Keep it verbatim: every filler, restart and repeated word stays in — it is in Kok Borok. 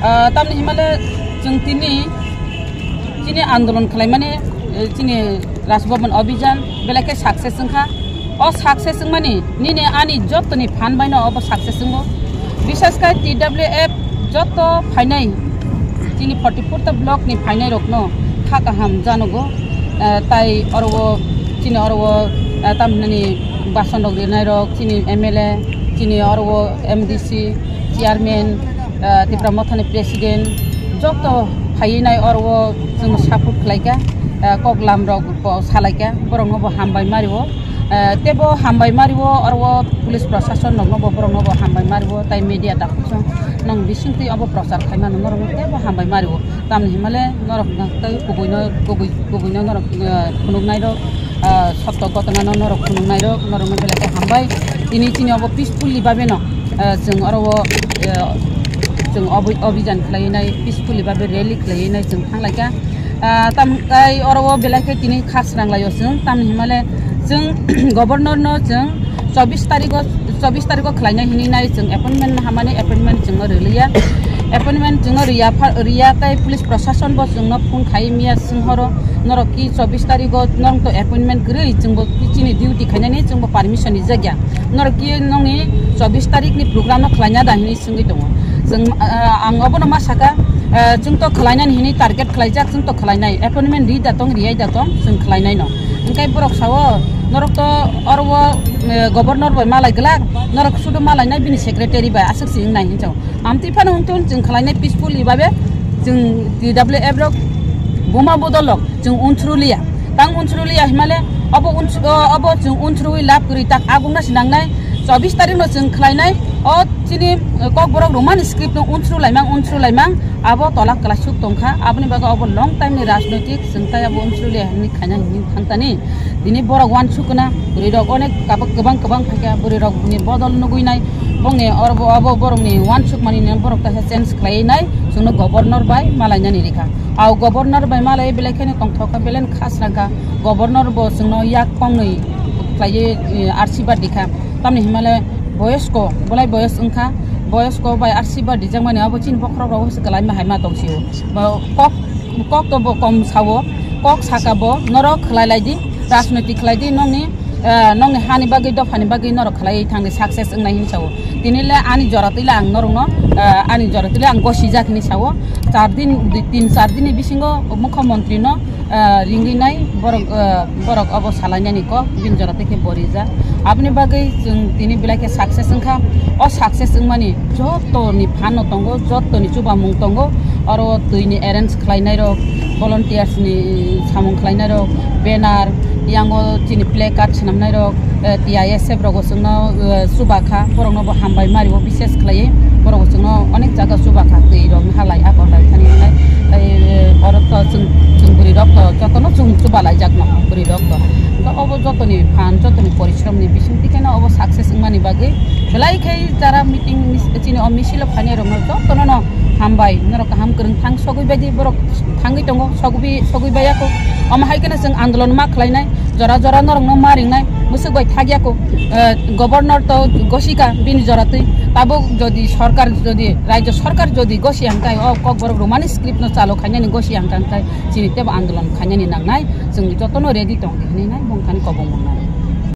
Ah, tamni himale chwng tini chini andolon khlaimani, eh, chini Rajbhavan Abhijan belai khe success wngkha. O success wngmani nini ani jottoni phan baino obo success wngo. Bisas khe T W F jotto phainai, chini forty-four ta block ni phainai rokno kha kaham janogo. Eh, tai oro o chini oro o, eh, tamhinani bason rok rinai rok, chini M L A, chini oro o M D C, chairman, eh, Tipra Mothani president, jotto phaiwi nai oro o chwngno support khlaikha, eh, koklam rok bo salaikha, borokno bo hambai mario. Eh, tebo hambai mario oro o police prosason rokno bo, borokno bo hambai mario, tai media dakhuk song nang bisingtwi obo prochar khaimano norokno tebo hambai mario. Tamni himale norok tei kubuino, kubui, kubuino norok, eh, phunuknai rok, eh, sotto gotona no norok phunuknai rok, norokno belai khe hambai. Tini chini obo peacefully babe no, eh, chwng oro o, eh, chwng obi-, obijan khlaiwi nai, peacefully babe rally khlaiwi nai chwng thanglaikha. Ah, tam kai oro o belai khe tini kha srang laio chwng, tamni himale chwng governor no chwng chobbish tarikh o, chobbish tarikh o khlainai hinwi nai chwng appointment hamani appointment chwngno rwliya. Appointment chwngno riya pha-, riya tei police prosason bo chwngno phone khai miya swnghoro, norok ki chobbish tarikh o norok to appointment kwrwi, chwngbo chini duty khainani chwngbo permission rijak ya. Norok ki nongni chobbish tarikh ni program no khlaina da hinwi swngwi tongo. Chwng, ah, ang obono ma saka, ah, chwng to khlainani hinwi target khlaijak, chwng to khlainai, appointment ri da tong, riyai da tong, chwng khlainai no. Hwnkhe borok sao, norok to oro o, eh, governor bai malai glak, norok sudu malainai bini secretary bai aswk se wngnai hinwi sao. Amtwi phano wngthun chwng khlainai peacefully babe, chwng T W F rok buma bodol rok chwng unsruliya. Tang unsruliya himale obo uns-, o-, obo chwng unsrui lab kwrwi tak agungna sinangnai. Chobbish tarikh no chwng khlainai o chini, eh, kokborok Roman script no unsru laimang, unsru laimang abo tola kwlaisuk tongkha. Aboni bagwi obo long time ni rajnoitik chwng tai abo unsruliya hinwi khaina hinwi thangtani. Tini borok uansuk kwna, bwrwi rok onek kabak kwbang kwbang phaikha, bwrwi rok ni bodol nugwi nai, bongni oro bo, abo borok ni uansuk mani no borok ta change khlai nai, chwngno governor bai malainani rikha. Au governor bai malai belai kheno tongthok kha, belai kha srang kha, governor bo chwngno yak kongnwi khlaiwi, eh, arsibat rikha. Tamni himale boyosko, bolai boyos wngkha, boyosko bai arsibat rijakmani abo chini bokhorok rok se kwlaima hai ma tongsio. Bo kok kok to bo kom sao, kok saka bo, norok khlai lai di, rajniti khlai di, nongni, eh, nongni hani bagwi, dophani bagwi norok khlai thangdi success wngnai hinwi sao. Tini le ani jora twi le ang norokno, eh, ani jora twi le ang gosijak hinwi sao. Char din, dui, tin char din ni bisingo mukhyamantri no, eh, ringwi nai borok, eh, borok obo salainani kok, bini jora twi khe bo rijak. Aboni bagwi chwng tini belai khe success wngkha. O success wngmani jottoni phano tongo, jottoni chubamung tongo. Oro twini arrange khlainai rok, volunteers ni samung khlainai rok, banner, yango chini play card swnamnai rok, eh, T I S F rok chwngno, eh, chubakha, borokno bo hambai mario, bises khlaiwi borok chwngno onek jaga chubakha, twi rok halai akor lai thani nai. Tai, eh, oro to chwng, chwng bwrwi rok to jotono chwng chuba laijak no bwrwi rok to. Hwnkhe obo jotoni phan, jotoni porishrom ni bising twi kheno obo success wngmani bagwi belai khe jara meeting mis-, chini o misil o phainai rokno jotono no hambai, norok kaham kwrwng thang sogwi baidi borok thangwi tongo, sogwi, sogwi baiya kho. Omo hai kheno chwng andolon ma khlainai, jora jora norokno ma ringnai, mwswk bai thakya kho. Eh, governor to gosika bini jora twi. Tabuk jodi sorkar, jodi rajyo sorkar jodi gosi hangkai, o kokborok Romani script no chalo khainani gosi hangkai, chini tebo andolon khainani nangnai, chwng jotono ready tong di hinwi nai bongkani kobong bong nai.